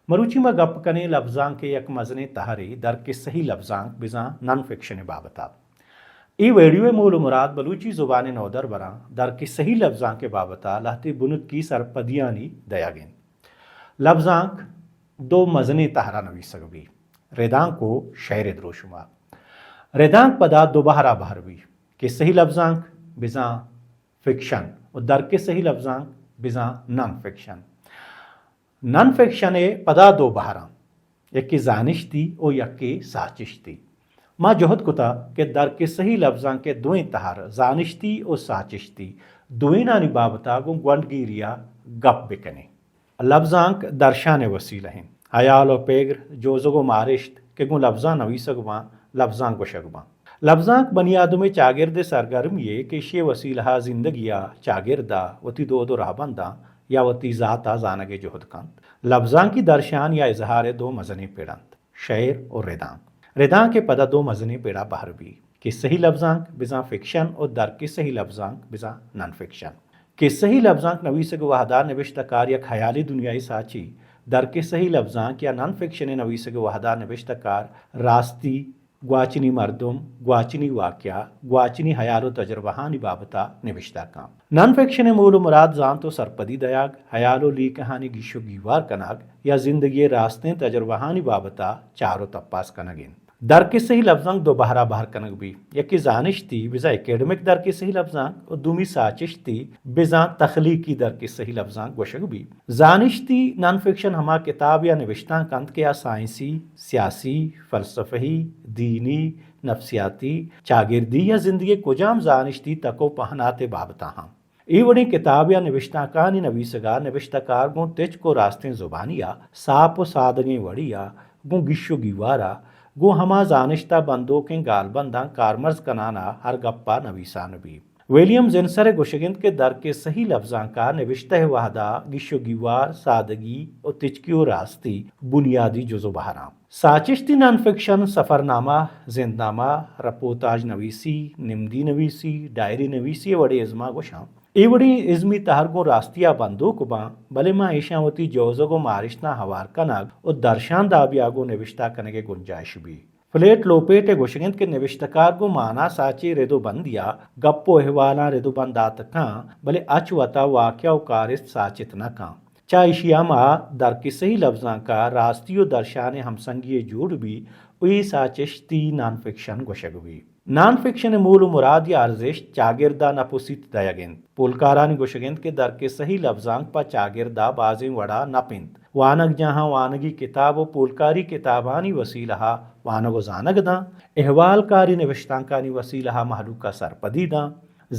مروچی ما گپ کنیں لبزانک ءِ یک مزنیں تہرے در قصہی لبزانک بزاں نان فکشن ءِ بابت ءَ۔ اے ویڈیو ءِ مول ءُ مراد بلوچی زبان ءِ نودربراں در قصہی لبزانک ءِ بابت ءَ لہتے بنکی سرپدیانی دئیگ اِنت۔ لبزانک دو مزنیں تہر ءَ نویسگ بی، ردانک ءُ شئیر ءِ دروشم ءَ۔ ردانک پدا دو بہر ءَ بہر بی، قصہی لبزانک بزاں فکشن ءُ در قصہی لبزانک بزاں نان فکشن۔ نان فکشن ءِ پدا دو بہر اَنت، یکے زانشتی ءُ یکے ساچشتی۔ ما جہد کتہ کہ در قصہی لبزانک ءِ دوئیں تہر، زانشتی ءُ ساچشتی، دوئینانی بابت ءَ گوں گونڈگیری ءَ گپ بکنیں۔ لبزانک درشان ءِ وسیلہ اِنت۔ ہیال ءُ پگر، جوزگ ءُ مارشت کہ گوں لبزاں نویسگ باں، لبزانک گوشگ باں۔ لبزانک بنی آدم ءِ چاگرد ءِ سرگرمی یے کہ ایشی ءِ وسیلہ ءَ زندگی ءَ، چاگرد ءَ، وتی دود ءُ رہبنداں یا وتی ذات ءَ زانگ ءِ جہد کنت۔ لبزانکی درشان یا اظہار ءِ دو مزنیں پڑ اَنت، شئیر ءُ ردانک۔ ردانک ءِ پدا دو مزنیں پڑ ءَ بہر بی، قصہی لبزانک بزاں فکشن ءُ در قصہی لبزانک بزاں نان فکشن۔ قصہی لبزانک نویسگ ءِ وہد ءَ نبشتہ کار یک ہیالی دنیاے ساچی، در قصہی لبزانک یا نان فکشن ءِ نویسگ ءِ وہد ءَ نبشتہ کار راستی، گواچنی مردم، گواچنی واقعہ، گواچنی ہیال ءُ تجربہانی بابت ءَ نبشتہ کنت۔ نان فکشن ءِ مول ءُ مراد زانت ءُ سرپدی دئیگ، ہیال ءُ لیکہانی گیش ءُ گیوار کنگ یا زندگی ءِ راستیں تجربہانی بابت ءَ چار ءُ تپاس کنگ اِنت۔ در قصہی لبزانک دو بہر ءَ بہر کنگ بی، یکے زانشتی بزاں اکیڈمک در قصہی لبزانک ءُ دومی ساچشتی بزاں تخلیقی در قصہی لبزانک گوشگ بی۔ زانشتی نان فکشن ہما کتاب یا نبشتانک اَنت کہ آ سائنسی، سیاسی، فلسفہی، دینی، نفسیاتی، چاگردی یا زندگی ءِ کجام زانشتی تک ءُ پہنات ءِ بابت ءَ اَنت۔ اے وڑیں کتاب یا نبشتانکانی نویسگ ءَ نبشتہ کار گوں تچک ءُ راستیں زبانی ءَ ساپ ءُ سادگیں وڑی ءَ گوں گیش ءُ گیوار ءَ گوں ہما زانشت ءَ بندوکیں گالبنداں کارمرز کنان ءَ ہر گپ ءَ نویسان بی۔ ویلیم زنسر ءِ گوشگ اِنت کہ در قصہی لبزانک ءَ نبشتہ ءِ وہد ءَ گیش ءُ گیوار، سادگی ءُ تچکی ءُ راستی بنیادی جز ءُ بہر اَنت۔ ساچشتی نان فکشن سفرنامہ، زندنامہ، رپورتاژ نویسی، نمدی نویسی، ڈائری نویسی ءِ وڑیں ازم ءَ گوش اَنت۔ اے وڑیں ازمی تہر گوں راستی ءَ بندوک باں، بلے ماں ایشاں وتی جوزگ ءُ مارشتاں ہوار کنگ ءُ درشان دابی ءَ گوں نبشتہ کنگ ءِ گنجائش بی۔ فلیٹ لوپیٹ ءِ گوشگ اِنت کہ نبشتہ کار گوں مانا ساچی رد ءُ بندی ءَ گپ ءُ احوالاں رد ءُ بند دات کن، بلے اچ وت ءَ واقعہ ءُ کارست ساچت نہ کن۔ چہ ایشی ءَ ما در قصہی لبزانک ءَ راستی ءُ درشان ءِ ہمسنگی یے جوڑ بی ءُ اے ساچشتی نان فکشن گوشگ بی۔ نان فکشن ءِ مول ءُ مراد یا ارزشت چاگرد ءَ نپ ءُ سیت دئیگ اِنت۔ پولکارانی گوشگ اِنت کہ در قصہی لبزانک پہ چاگرد ءَ بازیں وڑ ءَ نپ اِنت۔ وانگجاہاں وانگی کتاب ءُ پولکاری کتابانی وسیلہ ءَ وانگ ءُ زانگ داں، احوالکاری نبشتانکانی وسیلہ ءَ مہلوک ءَ سرپدی داں،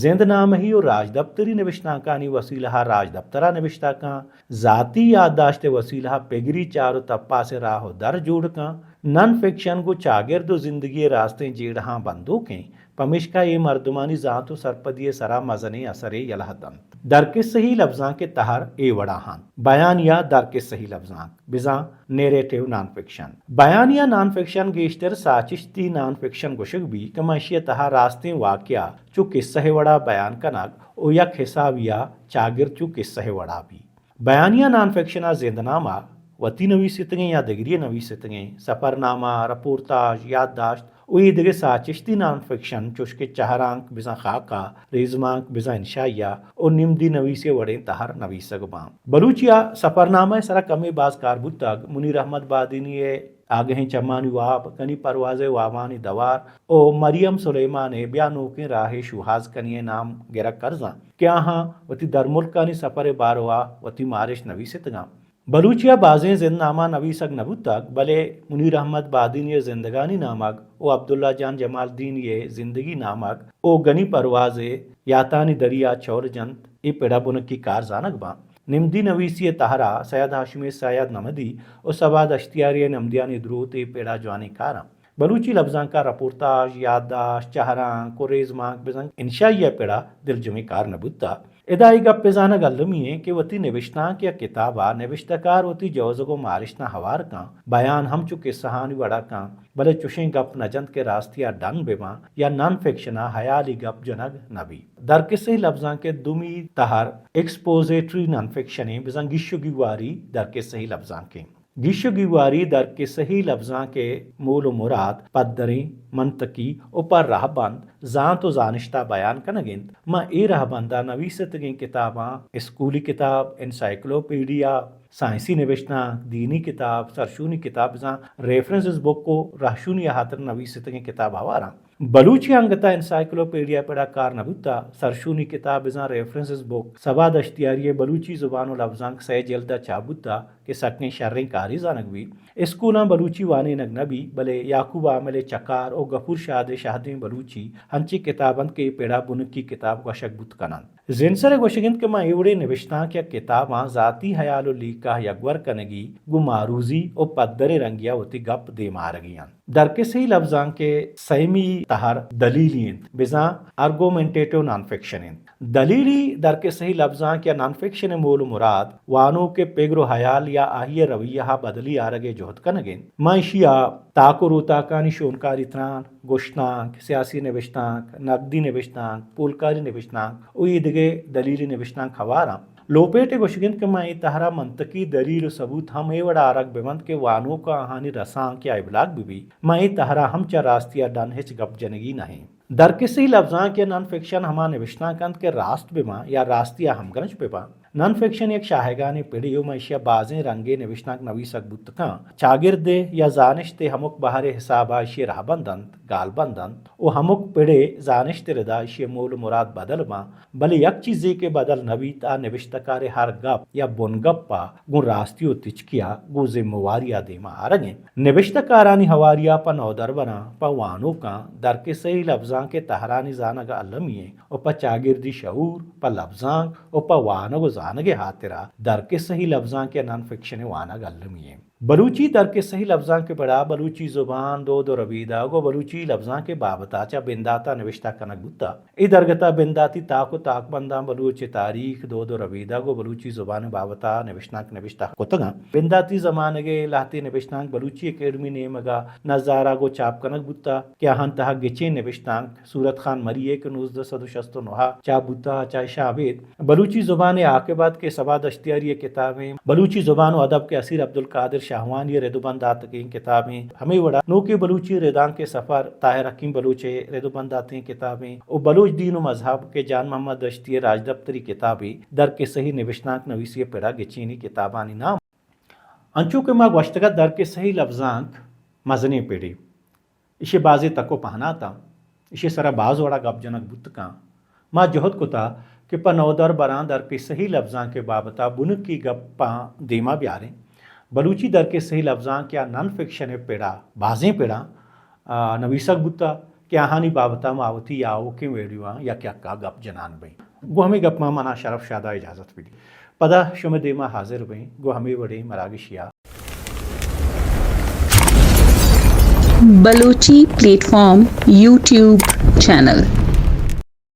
زندنامہی ءُ راجدپتری نبشتانکانی وسیلہ ءَ راجدپتر ءَ نبشتہ کاں، ذاتی یادداشت ءِ وسیلہ ءَ پگری چار ءُ تپاس ءِ راہ ءُ در جوڑ کاں۔ نان فکشن گوں چاگرد ءُ زندگی ءِ راستیں جیڑہاں بندوک ایں، پمیشکا اے مردمانی زانت ءُ سرپدی ءِ سرا مزنیں اثرے یلہ دنت۔ در قصہی لبزانک ءِ تہر اے وڑا اَنت: بیانیہ در قصہی لبزانک بزاں نیریٹو نان فکشن۔ بیانیہ نان فکشن گیشتر ساچشتی نان فکشن گوشگ بی کہ ماں ایشی ءِ تہا راستیں واقعہ چو قصہ ءِ وڑا بیان کنگ ءُ یک حسابے ءَ چاگرد چو قصہ ءِ وڑا بی۔ بیانیہ نان فکشن ءَ زندنامہ وتی نویستگیں یا دگری ءِ نویستگیں سفرنامہ، رپورتاژ، یادداشت ءُ اے دگہ ساچشتی نان فکشن چوش کہ چہرانک بزاں خاکہ، ریزمانک بزاں انشائیہ ءُ نمدی نویسی ءِ وڑیں تہر نویسگ باں۔ بلوچی ءَ سفرنامہ ءِ سرا کمے باز کار بوتگ۔ منیر احمد بادینی ءِ آگہیں چمانی واب، گنی پرواز ءِ وابانی دوار ءُ مریم سلیمان ءِ بیا نوکیں راہے شوہاز کنی ءِ نام گرگ کرزاں کہ آہاں وتی درملکانی سفر ءِ باروا وتی مارشت نویستگاں۔ بلوچی ءَ بازیں زندنامہ نویسگ نہ بوتگ، بلے منیر احمد بادینی ءِ زندگانی نامگ ءُ عبداللہ جان جمالدینی ءِ زندگی نامگ ءُ گنی پرواز ءِ یاتانی دریا چول جنت اے پڑ ءَ بنکی کار زانگ باں۔ نمدی نویسی ءِ تہر ءَ سید ہاشمی سید نمدی ءُ صبا دشتیاری ءِ نمدیانی دروت اے پڑ ءَ جوانیں کاراں۔ بلوچی لبزانک ءَ رپورتاژ، یادداشت، چہرانک ءُ ریزمانک بزاں انشائیہ ءِ پڑ ءَ دلجمیں کار نہ بوتہ۔ ادا اے گپ ءِ زانگ المی ایں کہ وتی نبشتانک یا کتاب ءَ نبشتہ کار وتی جوزگ ءُ مارشتاں ہوار کن، بیان ہم چو کسہانی وڑا کن، بلے چوشیں گپ نہ جنت کہ راستی ءَ ڈن بہ باں یا نان فکشن ءَ ہیالی گپ جنگ نہ بی۔ در قصہی لبزانک ءِ دومی تہر ایکسپوزیٹری نان فکشن ایں، بزاں گیش ءُ گیواری در قصہی لبزانک ایں۔ گیش و گیواری در کسہی لبزانک ءِ مول و مراد پدریں، منطقی و پہ رہبند، زانت و زانشتا بیان کنگ انت۔ من اے رہبندا نویستگیں کتاباں، اسکولی کتاب، انسائیکلوپیڈیا، سائنسی نبشتانک، دینی کتاب، سرشونی کتاب، بزاں ریفرنسز بک و رہشونی ءِ ہاترا نویستگیں کتاب ہواراں۔ بلوچی انگتا انسائیکلوپیڈیا پڑا کار نہ بوتا، سرشونی کتاب بزاں ریفرنسز بک سبا دشتیاری ءِ بلوچی زبان و لبزانک سئے جلدا چاپ بوتا کہ سکیں شریں کارے زانگ بی۔ اسکولاں بلوچی وانینگ نہ بی، بلے یعقوب عامل ءِ چکار و غفور شاد ءِ شہدیں بلوچی ہنچیں کتاب انت کہ اے پڑا بنکی کتاب گوشگ بوت کننت۔ زینسر ءِ گوشگ انت کہ من اے وڑیں نبشتانک یا کتاباں ذاتی ہیال و لیکہ یکور کنگی گوں معروضی و پدریں رنگیا وتی گپ دیم آرگی انت۔ در کسہی لبزانک ءِ سیمی تہر دلیلی انت، بزاں آرگومنٹیٹو نان فکشن انت۔ دلیلی در کسہی لبزانک یا نان فکشن ءِ مول و مراد وانوک ءِ پگر و ہیال یا آئی ءِ رویہ ءَ بدلی آرگ ءِ جہد کنگ انت۔ من ایشی ءَ تاک و روتاکانی شونکاری تران، گشتانک، سیاسی نبشتانک، نقدی نبشتانک، پولکاری نبشتانک و اے دگہ دلیلی نبشتانک ہواراں۔ لوپیٹ ءِ گوشگ انت کہ من اے تہرا منطقی دلیل و ثبوت ہم اے وڑا آرگ بہ بنت کہ وانوک ءَ آہانی رسانک یا ابلاغ بہ بی۔ من اے تہرا ہم چہ راستی ءَ ڈن ہچ گپ جنگی نہ ایں۔ در کسہی لبزانک یا نان فکشن ہما نبشتانک انت کہ راست بہ باں یا راستی ءَ ہمگرنچ بہ باں۔ نان فکشن یک شاہگانیں پڑے و من ایشی ءَ بازیں رنگیں نبشتانک نویسگ بوت کن۔ چاگرد ءِ یا زانشت ءِ ہمک بہر ءِ حساب ءَ ایشی ءِ رہبند انت، گالبند انت و ہمک پڑے زانشت ءِ ردا ایشی ءِ مول و مراد بدل باں، بلے یک چیزے کہ بدل نہ بیت، آ نبشتہ کار ءِ ہر گپ یا بنگپ ءَ گوں راستی و تچکی ءَ گوں ذمہ واری ءَ دیما آرگ انت۔ نبشتہ کارانی ہواری ءَ پہ نودربراں، پہ وانوکاں در کسہی لبزانک ءِ تہرانی زانگ المی انت و پہ چاگردی شعور، پہ لبزانک و پہ وانگ و زانگ ءِ ہاترا در کسہی لبزانک ءِ نان فکشن ءِ وانگ المی انت۔ بلوچی در کسہی لبزانک ءِ پڑا بلوچی زبان، دود و ربیدگ و بلوچی لبزانک ءِ بابت ءَ چہ بندات ءَ نبشتہ کنگ بوتہ۔ اے درگت ءَ بنداتی تاک و تاکبنداں بلوچ ءِ تاریخ، دود و ربیدگ و بلوچی زبان ءِ بابت ءَ نبشتانک نبشتہ کتگ انت۔ بنداتی زمانگ ءِ لہتے نبشتانک بلوچی اکیڈمی نیمگ ءَ نظارگ و چاپ کنگ بوتہ کہ آہان تہا گچین نبشتانک صورت خان مری ءِ کہ نوزدہ سد و شست و نہ ءَ چاپ بوتہ، چہ اشاں ابید بلوچی زبان ءِ عاقبت کہ سبا دشتیاری ءِ کتابیں، بلوچی زبان و ادب کہ اسیر عبدالقادر شاہوانی ءِ رد و بند داتگیں کتابیں، ہمے وڑا نوکیں بلوچی ردانک ءِ سفر طاہر حکیم بلوچ ءِ رد و بند داتگیں کتابیں و بلوچ دین و مذہب کہ جان محمد دشتی ءِ راجدپتری کتابے در کسہی نبشتانک نویسی ءِ پڑا گچینی کتابانی نام۔ انچو کہ ما گوشتگ ات، در کسہی لبزانک مزنیں پڑے۔ ایشی ءِ بازیں تک و پہناتاں، ایشی ءِ سرا باز وڑا گپ جنگ بوت کن۔ ما جہد کتا کہ پہ نودربراں در کسہی لبزانک ءِ بابت ءَ بنکی گپاں دیما بیاریں۔ بلوچی در کسہی لبزانک یا نان فکشن ءِ پڑا، بازیں پڑاں، آ، نویسگ بوتا کہ آہانی بابت ءَ ما وتی آؤکیں ویڈیواں یک یکا گپ جنان بئیں۔ گوں ہمے گپاں منا شرف شادا اجازت بدی۔ پدا شمئے دیما حاضر بئیں گوں ہمے وڑیں مراگشیا۔ Balochi plate form YouTube channel.